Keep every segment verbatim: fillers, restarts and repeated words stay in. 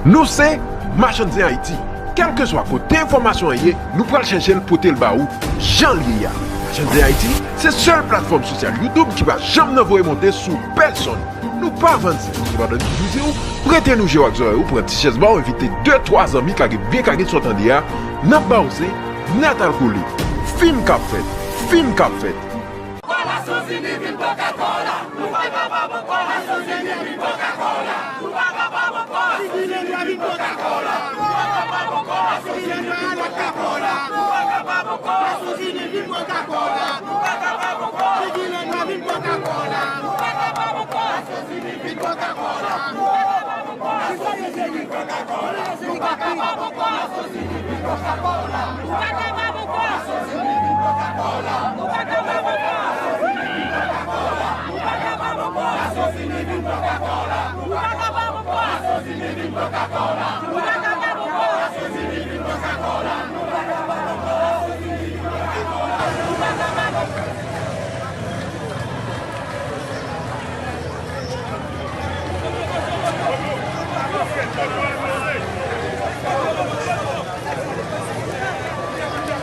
Nou se Machann Zen Ayiti. Kèlkeswa kote enfòmasyon an ye, nou pral chèche l pote l ba ou jan l ye a. Machann Zen Ayiti se sèl platfòm sosyal YouTube ki pa janm nan voye monte sou pèsonn. Nou pa vann zen. Sepandan, nou toujou di w, prete nou je w ak zòrèy ou, pran ti chèz ba w, envite de, twa zanmi, kage byen kage sa w tande a, n ap ba w zen, nèt al kole. Fim k ap fèt, fim k ap fèt. Coca-Cola, Sosini vin Coca-Cola. Nou pa kapab ankò. Sosini vin Coca-Cola. Nou pa kapab ankò. Sigi lè nwa vin Coca-Cola. Nou pa kapab ankò. Sigi lè nwa vin Coca-Cola. Nou pa kapab ankò. Sosini vin Coca-Cola. Nou pa kapab ankò. Sigi lè nwa vin Coca-Cola. Nou pa kapab ankò. Sosini vin Coca-Cola. Nou pa kapab ankò. Sosini vin Coca-Cola. Nou pa kapab ankò.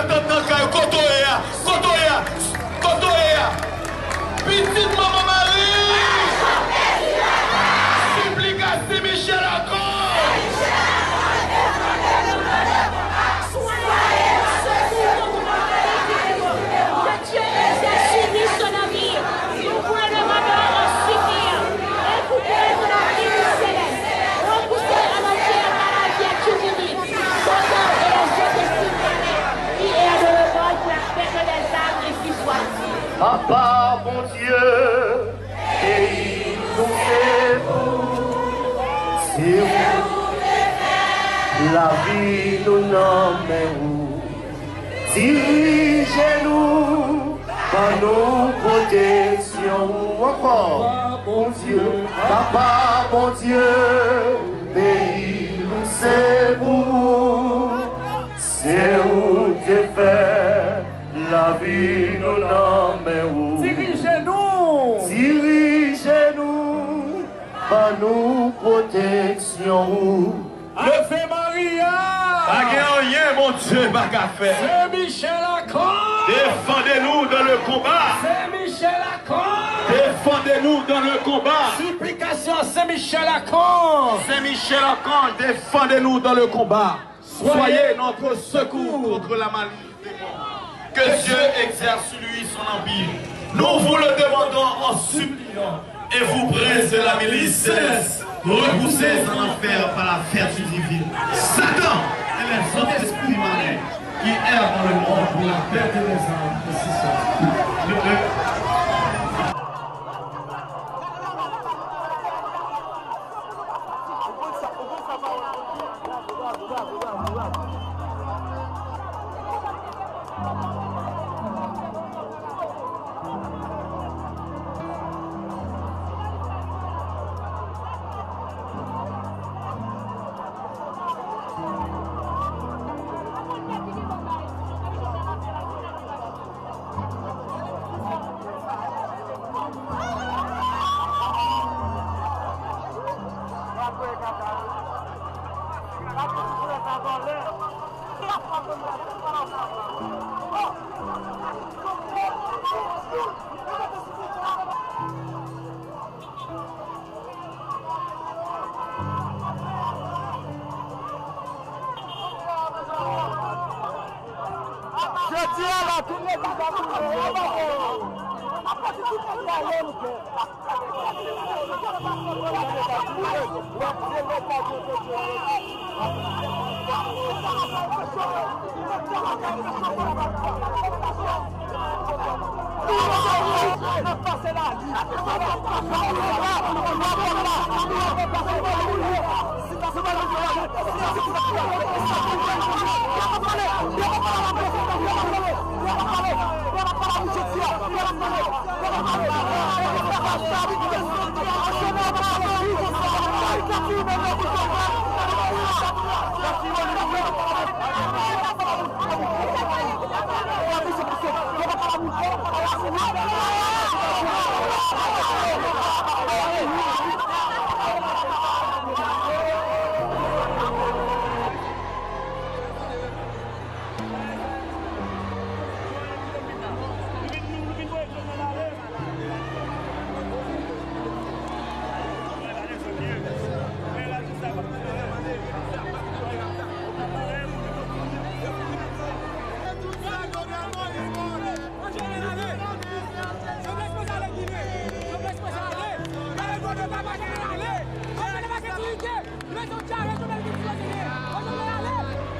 Tann nan kay, kote w ye a? Kote w ye a? Kote w ye a? Pitit Manman Mari! Siplikasyon Sen Michèl Akan! Soyez notre secours contre nos politiques. Que Dieu exerce sur lui son empire. Nous vous le demandons en suppliant. Écoutez-nous, notre Père céleste. Repoussez en enfer par la vertu divine Satan et les autres esprits mauvais qui errent dans le monde pour la perte des âmes et du soir. Papa Bondye, peyi nou se pou, se ou, lavi nou nan men ou. Dirije nou, ban nou pwoteksyon ou ankò. Papa Bondye, Papa Bondye, peyi nou se pou ou, se ou te fè, lavi nou nan men ou. Dirije nou. Dirije nou, ban nou pwoteksyon ou. Ave Maria! Pa gen anyen Bondye pa ka fè. Sen Michèl Akan! Défendez-nous dans le combat. Sen Michèl Akan! Défendez-nous dans le combat. Siplikasyon Sen Michèl Akan! Sen Michèl Akan, défendez-nous dans le combat. Soyez notre secours contre la malice des démons. Que Dieu exerce sur lui son empire. Nous vous le demandons en suppliant. Et vous, princes de la milice céleste, repoussés en enfer par la vertu divine Satan et les autres esprits malins qui errent dans le monde pour la perte des âmes et du soir. Jodi a la, tout legliz ap tounen. Apre tout legliz ap tounen.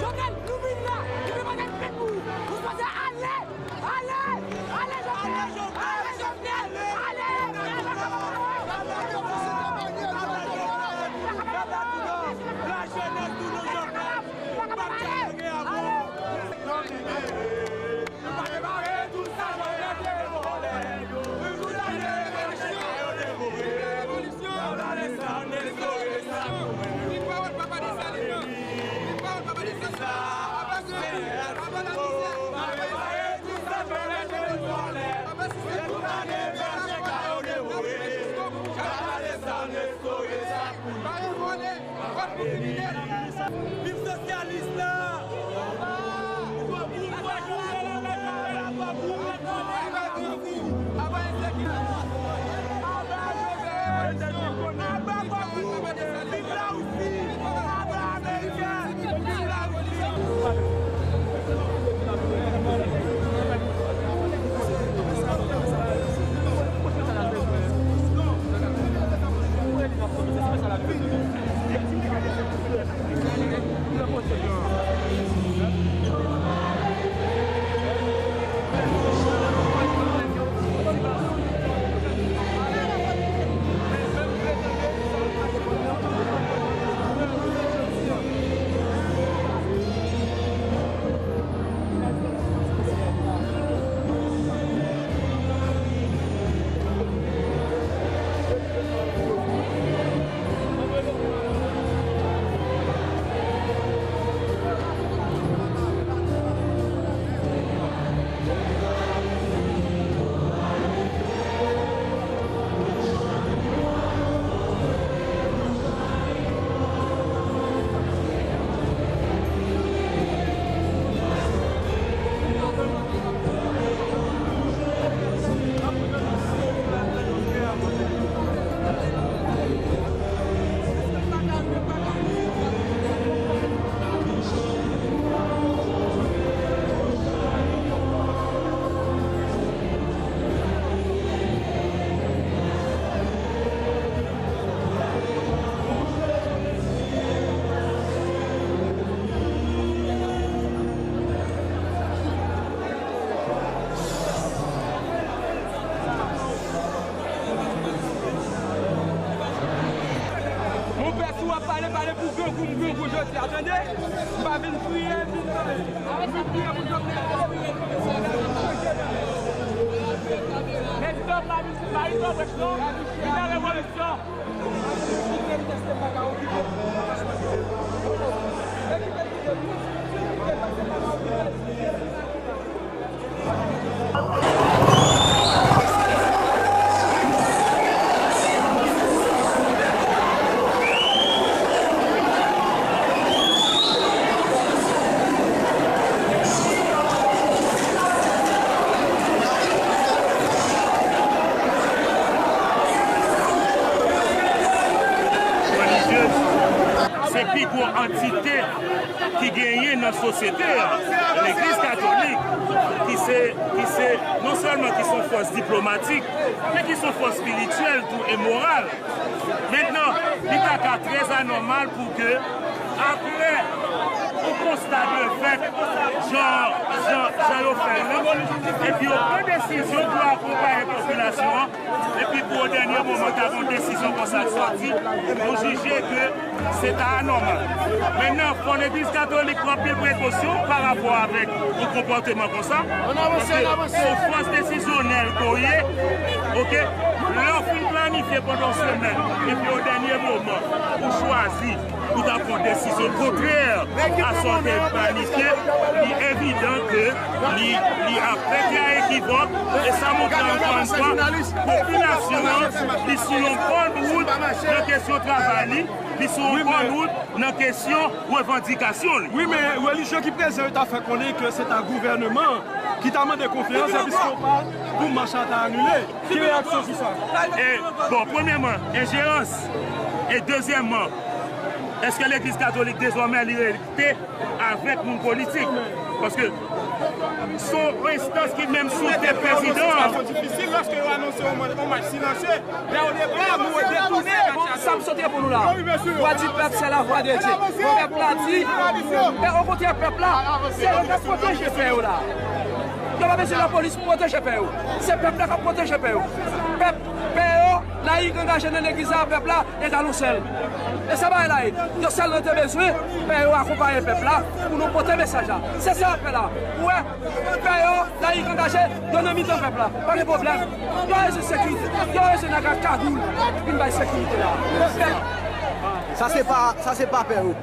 Jovenel, nou vin la! Nou vin pase tèt pou ou! Nou sipoze ale! Ale! Ale, Jovenel! Ale, Jovenel! Ale! Lajenès toujou Jovenel! Pa t janm gen avan! Nou pa prepare tout sa Jovenel te vòlè! Tout sa te vòlè! Revolisyon! Revolisyon! Viv pawòl papa Desalin nan! Viv pawòl papa Desalin nan! Papa Desalin nan! Papa Desalin nan! Viv sosyalis la! Pale pou grangou, m grangou jodi a, tande? M pa vin kriye, m vin pale. M vin kriye pou Jovenel. Prezidan pa vin, pa vin fè brèch non. Li nan revolisyon. Relijyez se pi gwo antite ki genyen nan sosyete a, legliz katolik, ki se, ki se, non sèlman ki se yon fòs diplomatik, men ki se yon fòs espirityèl tou e moral. Mentnan, li ta ka trè anòmal pou ke, apre yon konsta de fèt, jan, jan, jan yo fè l lan, epi yo pran desizyon pou akonpaye popilasyon an, epi pou o dènye moman, ta gen yon desizyon konsa k sòti, nou jije ke se ta anòmal. Mentnan, fò legliz katolik pran anpil prekosyon pa rapò avèk yon konpòteman konsa. Paske se yon fòs desizyonèl ke w ye, oke? Lè w fin planifye pandan yon semèn, epi o dènye moman, ou chwazi pou ta pran desizyon kontrè a sa w te planifye, li evidan ke li, li ap fè kè ekivòk, e sa montre ankò yon fwa, popilasyon an, li sou yon bòn wout nan kesyon travay li, li sou yon bòn wout nan kesyon revandikasyon li. Wi, men relijye ki prezan yo ta fè konnen ke se ta gouvèneman an ki ta mande konferans episkopal pou mach la ta anile. Ki reyaksyon sou sa? E, bon, premyèman, enjerans. E dezyèmman, èske legliz katolik dezòmè li rete avèk moun politik? Paske se yon enstans ki menm sou tèt prezidan an. Difisil lòske yo anonse yon mach silansye. Lè o depa, nou detounen mach la. Sa m sot reponn ou la. Vwa di pèp, se la vwa de Dye. Bon, pèp la di, men okontrè, pèp la, se yo k ap pwoteje pè yo la. Yo pa bezwen lapolis pou pwoteje pè yo. Se pèp la k ap pwoteje pè yo. Pèp, pè yo, layik angaje nan legliz la, pèp la, egal yon sèl. E sa bagay la ye. Yon sèl nou te bezwen, pè yo akonpaye pèp la, pou nou pote mesaj la. Se sa apèl la. Ou wè, pè yo, layik angaje, yo nan mitan pèp la. Pa gen pwoblèm. Yo rejwe sekirite. Yo rejwe nèg ak kagoul vin bay sekirite la. Sa se pa, sa se pa pè yo.